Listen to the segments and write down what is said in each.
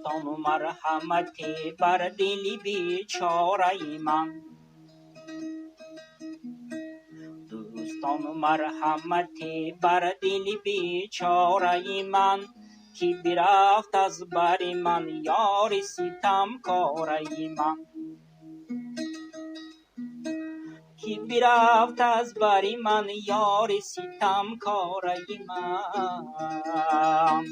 Дӯстону марҳамате бар дили бечораи ман. Дӯстону марҳамате бар дили бечораи ман, ки бирафт аз бари ман ёри ситамкораи ман. Ки бирафт аз бари ман ёри ситамкораи ман.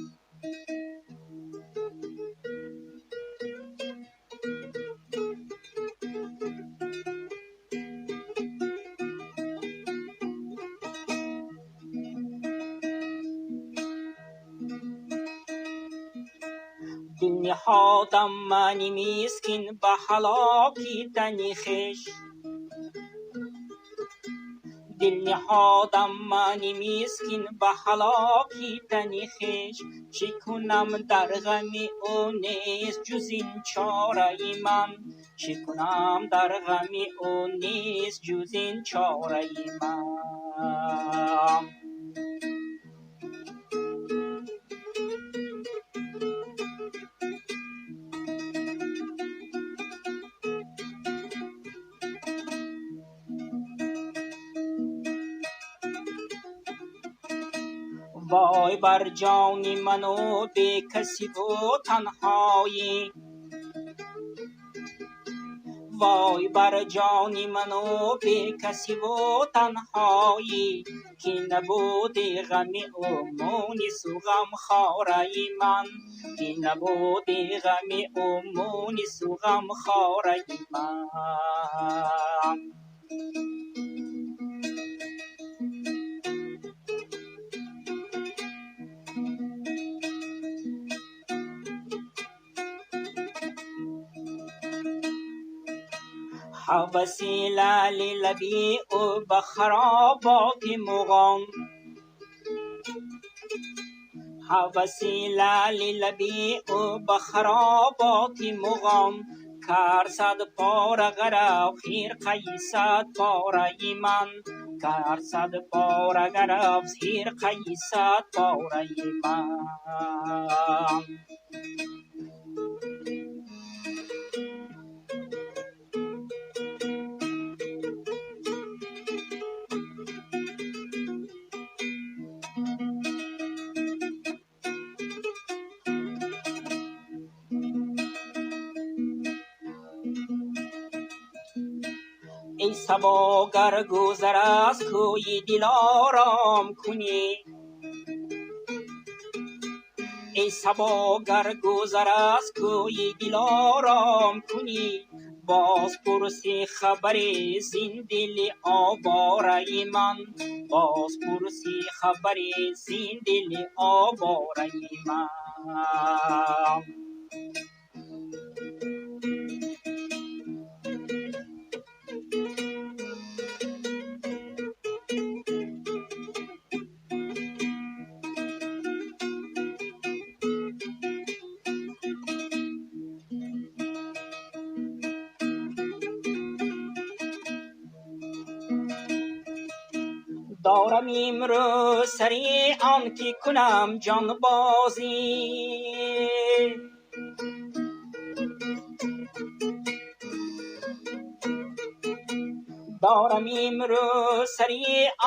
Дил ниҳодам мани мискин ба ҳалоки тани хеш. Дил ниҳодам мани мискин ба ҳалоки тани хеш. Чӣ кунам дар ғами ӯ нест ҷуз ин чораи ман. Чӣ кунам дар ғами ӯ нест ҷуз ин чораи ман. Вой бар ҷони ману бекасиву танҳоӣ. Вой бар ҷони ману бекасиву танҳоӣ, ки набуди ғами ӯ мунису ғамхораи ман. Ки набуди ғами ӯ мунису ғамхораи ман. Ҳаваси лаъли лаби ӯ ба хароботи муғон. Ҳаваси лаъли лаби ӯ ба хароботи муғон. Кар сад пора гарав хирқаи сад пораи ман. Кар сад пора гарав хирқаи сад пораи ман. Эй сабо гар гузар аз кӯи дилором кунӣ. Эй сабо гар гузар аз кӯи дилором кунӣ, боз пурсӣ хабаре зин дили овораи ман. Боз пурсӣ хабаре зин дили овораи ман. Дорам имрӯз сари он ки кунам ҷонбозӣ. Дорам имрӯз сари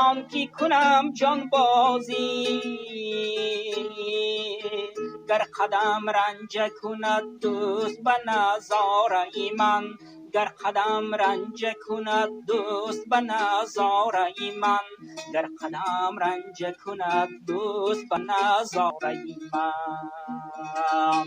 он ки кунам ҷонбозӣ. Гар қадам ранҷа кунад дӯст ба назораи ман. Гар қадам ранҷа кунад дӯст ба назораи ман. Гар қадам ранҷа кунад дӯст ба назораи ман.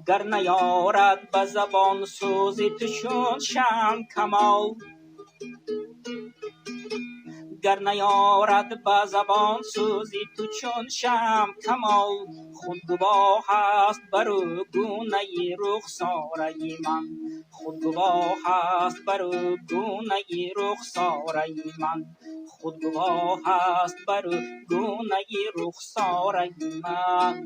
Гар наёрад ба забон сӯзи ту чун шамъ камол. Гар наёрад ба забон сӯзи ту чун шамъ камол, худ гувоҳ аст бар ӯ гунаи рухсораи ман. Худ гувоҳ аст бар ӯ гунаи рухсораи ман. Худ гувоҳ аст бар ӯ гунаи рухсораи ман.